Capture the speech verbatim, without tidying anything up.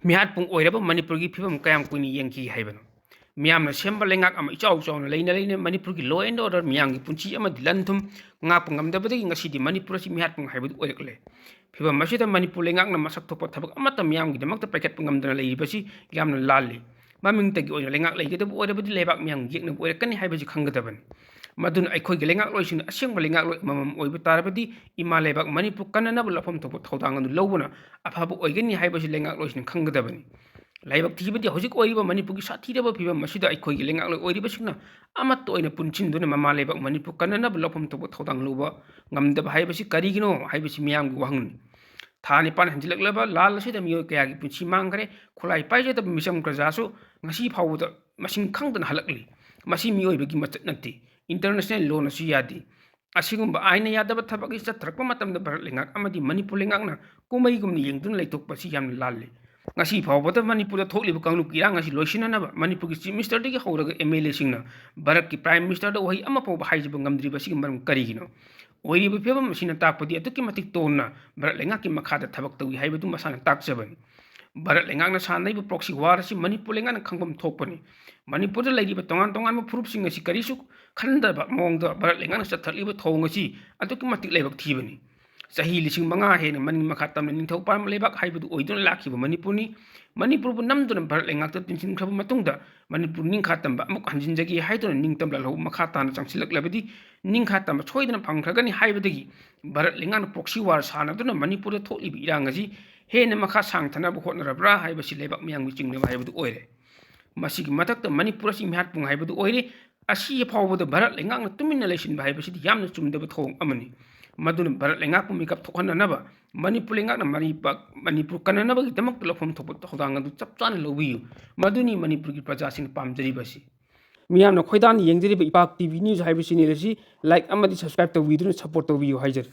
ꯃꯤꯍꯥꯠꯄꯨꯡ ꯑꯣꯏꯔꯕ ꯃꯅꯤꯄꯨꯔꯒꯤ ꯐꯤꯕꯝ ꯀꯌꯥꯝ ꯀꯨꯏꯅ ꯌꯦꯡꯈꯤ ꯍꯥꯏꯕꯅꯣ? ꯃꯤꯌꯥꯝꯅ ꯁꯦꯝꯕ ꯂꯩꯉꯥꯛ ꯑꯃ ꯏꯆꯥꯎ ꯆꯥꯎꯅ ꯂꯩꯅ ꯂꯩꯅ ꯃꯅꯤꯄꯨꯔꯒꯤ law and order, ꯃꯤꯌꯥꯝꯒꯤ ꯄꯨꯟꯁꯤ ꯑꯃꯗꯤ ꯂꯟ ꯊꯨꯝ ꯉꯥꯛꯄ ꯉꯝꯗꯕꯗꯒꯤ ꯉꯁꯤꯗꯤ ꯃꯅꯤꯄꯨꯔ ꯑꯁꯤ ꯃꯤꯍꯥꯠꯄꯨꯡ ꯍꯥꯏꯕꯗꯨ ꯑꯣꯏꯔꯛꯂꯦ꯫ ꯐꯤꯕꯝ ꯑꯁꯤꯗ ꯃꯅꯤꯄꯨꯔ ꯂꯩꯉꯥꯛꯅ ꯃꯁꯛ ꯊꯣꯛꯄ ꯊꯕꯛ ꯑꯃꯠꯇ ꯃꯤꯌꯥꯝꯒꯤꯗꯃꯛꯇ ꯄꯥꯏꯈꯠꯄ ꯉꯝꯗꯅ ꯂꯩꯔꯤꯕꯁꯤ ꯌꯥꯝꯅ ꯂꯥꯜꯂꯤ꯫ ꯃꯃꯤꯡꯇꯒꯤ ꯑꯣꯏꯅ ꯂꯩꯉꯥꯛ ꯂꯩꯒꯗꯕ ꯑꯣꯏꯔꯕꯗꯤ ꯂꯩꯕꯥꯛ ꯃꯤꯌꯥꯝꯒꯤ ꯌꯦꯛꯅꯕ ꯑꯣꯏꯔꯛꯀꯅꯤ ꯍꯥꯏꯕꯁꯤ ꯈꯪꯒꯗꯕꯅꯤ꯫ ꯃꯗꯨꯅ ꯑꯩꯈꯣꯏꯒꯤ ꯂꯩꯉꯥꯛꯂꯣꯏꯁꯤꯡꯅ ꯑꯁꯦꯡꯕ ꯂꯩꯉꯥꯛꯂꯣꯏ ꯑꯃꯃꯝ ꯑꯣꯏꯕ ꯇꯥꯔꯕꯗꯤ ꯏꯃꯥ ꯂꯩꯕꯥꯛ ꯃꯅꯤꯄꯨꯔ ꯀꯟꯅꯅꯕ ꯂꯧꯐꯝ ꯊꯣꯛꯄ ꯊꯧꯗꯥꯡ ꯑꯗꯨ ꯂꯧꯕꯅ ꯑꯐꯕ ꯑꯣꯏꯒꯅꯤ ꯍꯥꯏꯕꯁꯤ ꯂꯩꯉꯥꯛꯂꯣꯏꯁꯤꯡꯅ ꯈꯪꯒꯗꯕꯅꯤ꯫ ꯂꯥꯏꯕꯛ ꯊꯤꯕꯗꯤ ꯍꯧꯖꯤꯛ ꯑꯣꯏꯔꯤꯕ ꯃꯅꯤꯄꯨꯔꯒꯤ ꯁꯥꯊꯤꯔꯕ ꯐꯤꯕꯝ ꯑꯁꯤꯗ ꯑꯩꯈꯣꯏꯒꯤ ꯂꯩꯉꯥꯛꯂꯣꯏ ꯑꯣꯏꯔꯤꯕꯁꯤꯡꯅ ꯑꯃꯠꯇ ꯑꯣꯏꯅ ꯄꯨꯟꯁꯤꯟꯗꯨꯅ ꯃꯃꯥ ꯂꯩꯕꯥꯛ ꯃꯅꯤꯄꯨꯔ ꯀꯟꯅꯅꯕ ꯂꯧꯐꯝ ꯊꯣꯛꯄ ꯊꯧꯗꯥꯡ ꯂꯧꯕ ꯉꯝꯗꯕ ꯍꯥꯏꯕꯁꯤ ꯀꯔꯤꯒꯤꯅꯣ ꯍꯥꯏꯕꯁꯤ ꯃꯤꯌꯥꯝꯒꯤ ꯋꯥꯍꯪꯅꯤ꯫ ꯊꯥ ꯅꯤꯄꯥꯟ ꯍꯦꯟꯖꯤꯜꯂꯛꯂꯕ ꯂꯥꯜ ꯑꯁꯤꯗ ꯃꯤꯑꯣꯏ ꯀꯌꯥꯒꯤ ꯄꯨꯟꯁꯤ ꯃꯥꯡꯈ꯭ꯔꯦ꯫ ꯈꯨꯠꯂꯥꯏ ꯄꯥꯏꯖꯗꯕ ꯃꯤꯆꯝ ꯄ꯭ꯔꯖꯥꯁꯨ ꯉꯁꯤ ꯐꯥꯎꯕꯗ ꯃꯁꯤꯡ ꯈꯪꯗꯅ ꯍꯜꯂꯛꯂꯤ꯫ ꯃꯁꯤ ꯃꯤꯑꯣꯏꯕꯒꯤ ꯃꯆꯠ ꯅꯠꯇꯦ꯫ International law ꯅꯁꯨ ꯌꯥꯗꯦ꯫ ꯑꯁꯤꯒꯨꯝꯕ ꯑꯥꯏꯟꯅ ꯌꯥꯗꯕ ꯊꯕꯛ ꯑꯁꯤ ꯆꯠꯊꯔꯛꯄ ꯃꯇꯝꯗ ꯚꯥꯔꯠ ꯂꯩꯉꯥꯛ ꯑꯃꯗꯤ ꯃꯅꯤꯄꯨꯔ ꯂꯩꯉꯥꯛꯅ ꯀꯨꯝꯍꯩꯒꯨꯝꯅ ꯌꯦꯡꯗꯨꯅ ꯂꯩꯊꯣꯛꯄ ꯑꯁꯤ ꯌꯥꯝꯅ ꯂꯥꯜꯂꯤ꯫ ꯉꯁꯤ ꯐꯥꯎꯕꯗ ꯃꯅꯤꯄꯨꯔꯗ ꯊꯣꯛꯂꯤꯕ ꯀꯥꯡꯂꯨꯞꯀꯤ ꯏꯔꯥꯡ ꯑꯁꯤ ꯂꯣꯏꯁꯤꯟꯅꯅꯕ ꯃꯅꯤꯄꯨꯔꯒꯤ Chief Minister ꯗꯒꯤ ꯍꯧꯔꯒ MLA ꯁꯤꯡꯅ ꯚꯥꯔꯠꯀꯤ Prime Minister ꯗ ꯋꯥꯍꯩ ꯑꯃ ꯐꯥꯎꯕ ꯍꯥꯏꯖꯕ ꯉꯝꯗ꯭ꯔꯤꯕ ꯑꯁꯤꯒꯤ ꯃꯔꯝ ꯀꯔꯤꯒꯤꯅꯣ? ꯑꯣꯏꯔꯤꯕ ꯐꯤꯕꯝ ꯑꯁꯤꯅ ꯇꯥꯛꯄꯗꯤ ꯑꯗꯨꯛꯀꯤ ꯃꯇꯤꯛ ꯇꯣꯟꯅ ꯚꯥꯔꯠ ꯂꯩꯉꯥꯛꯀꯤ ꯃꯈꯥꯗ ꯊꯕꯛ ꯇꯧꯏ ꯍꯥꯏꯕꯗꯨ ꯃꯁꯥꯅ ꯇꯥꯛꯆꯕꯅꯤ꯫ ꯚꯥꯔꯠ ꯂꯩꯉꯥꯛꯅ ꯁꯥꯟꯅꯔꯤꯕ proxy war ꯑꯁꯤ ꯃꯅꯤꯄꯨꯔ ꯂꯩꯉꯥꯛꯅ ꯈꯪꯐꯝ ꯊꯣꯛꯄꯅꯤ꯫ ꯃꯅꯤꯄꯨꯔꯗ ꯂꯩꯔꯤꯕ ꯇꯣꯉꯥꯟ ꯇꯣꯉꯥꯟꯕ ꯐꯨꯔꯨꯞꯁꯤꯡ ꯑꯁꯤ ꯀꯔꯤꯁꯨ ꯈꯟꯗꯕ ꯃꯑꯣꯡꯗ ꯚꯥꯔꯠ ꯂꯩꯉꯥꯛꯅ ꯆꯠꯊꯔꯛꯂꯤꯕ ꯊꯧꯑꯣꯡ ꯑꯁꯤ ꯑꯗꯨꯛꯀꯤ ꯃꯇꯤꯛ ꯂꯥꯏꯕꯛ ꯊꯤꯕꯅꯤ꯫ ꯆꯍꯤ ꯂꯤꯁꯤꯡ ꯃꯉꯥ ꯍꯦꯟꯅ ꯃꯅꯤꯡ ꯃꯈꯥ ꯇꯝꯅ ꯅꯤꯡꯊꯧ ꯄꯥꯟꯕ ꯂꯩꯕꯥꯛ ꯍꯥꯏꯕꯗꯨ ꯑꯣꯏꯗꯨꯅ ꯂꯥꯛꯈꯤꯕ ꯃꯅꯤꯄꯨꯔꯅꯤ꯫ ꯃꯅꯤꯄꯨꯔꯕꯨ ꯅꯝꯗꯨꯅ ꯚꯥꯔꯠ ꯂꯩꯉꯥꯛꯇ ꯇꯤꯟꯁꯤꯟꯈ꯭ꯔꯕ ꯃꯇꯨꯡꯗ ꯃꯅꯤꯄꯨꯔ ꯅꯤꯡꯈꯥ ꯇꯝꯕ ꯑꯃꯨꯛ ꯍꯟꯖꯤꯟꯖꯒꯦ ꯍꯥꯏꯗꯨꯅ ꯅꯤꯡꯇꯝ ꯂꯥꯜꯍꯧ ꯃꯈꯥ ꯇꯥꯅ ꯆꯪꯁꯤꯜꯂꯛꯂꯕꯗꯤ ꯅꯤꯡꯈꯥ ꯇꯝꯕ ꯁꯣꯏꯗꯅ ꯐꯪꯈ꯭ꯔꯒꯅꯤ ꯍꯥꯏꯕꯗꯒꯤ ꯚꯥꯔꯠ ꯂꯩꯉꯥꯛꯅ proxy war ꯁꯥꯟꯅꯗꯨꯅ ꯃꯅꯤꯄꯨꯔꯗ ꯊꯣꯛꯂꯤꯕ ꯏꯔꯥꯡ ꯑꯁꯤ ꯍꯦꯟꯅ ꯃꯈꯥ ꯁꯥꯡꯊꯅꯕ ꯍꯣꯠꯅꯔꯕ꯭ꯔꯥ ꯍꯥꯏꯕꯁꯤ ꯂꯩꯕꯥꯛ ꯃꯤꯌꯥꯝꯒꯤ ꯆꯤꯡꯅꯕ ꯍꯥꯏꯕꯗꯨ ꯑꯣꯏꯔꯦ꯫ ꯃꯁꯤꯒꯤ ꯃꯊꯛꯇ ꯃꯅꯤꯄꯨꯔ ꯑꯁꯤ ꯃꯤꯍꯥꯠꯄꯨꯡ ꯍꯥꯏꯕꯗꯨ ꯑꯣꯏꯔꯦ꯫ ꯑꯁꯤ ꯐꯥꯎꯕꯗ ꯚꯥꯔꯠ ꯂꯩꯉꯥꯛꯅ ꯇꯨꯃꯤꯟꯅ ꯂꯩꯁꯤꯟꯕ ꯍꯥꯏꯕꯁꯤꯗꯤ ꯌꯥꯝꯅ ꯆꯨꯝꯗꯕ ꯊꯧꯑꯣꯡ ꯑꯃꯅꯤ꯫ ꯃꯗꯨꯅ ꯚꯥꯔꯠ ꯂꯩꯉꯥꯛꯄꯨ ꯃꯤꯀꯞ ꯊꯣꯛꯍꯟꯅꯅꯕ ꯃꯅꯤꯄꯨꯔ ꯂꯩꯉꯥꯛꯅ ꯃꯔꯤ ꯄꯥꯛ-, ꯃꯅꯤꯄꯨꯔ ꯀꯟꯅꯅꯕꯒꯤꯗꯃꯛꯇ ꯂꯧꯐꯝ ꯊꯣꯛꯄ ꯊꯧꯗꯥꯡ ꯑꯗꯨ ꯆꯞ ꯆꯥꯅ ꯂꯧꯕꯤꯌꯨ꯫ ꯃꯗꯨꯅꯤ ꯃꯅꯤꯄꯨꯔꯒꯤ ꯄ꯭ꯔꯖꯥꯁꯤꯡꯅ ꯄꯥꯝꯖꯔꯤꯕꯁꯤ꯫ ꯃꯤꯌꯥꯝꯅ ꯈꯣꯏꯗꯥꯅ ꯌꯦꯡꯖꯔꯤꯕ ꯏꯄꯥꯛ TV news ꯍꯥꯏꯕ channel ꯑꯁꯤ like ꯑꯃꯗꯤ subscribe ꯇꯧꯕꯤꯗꯨꯅ support ꯇꯧꯕꯤꯌꯨ ꯍꯥꯏꯖꯔꯤ꯫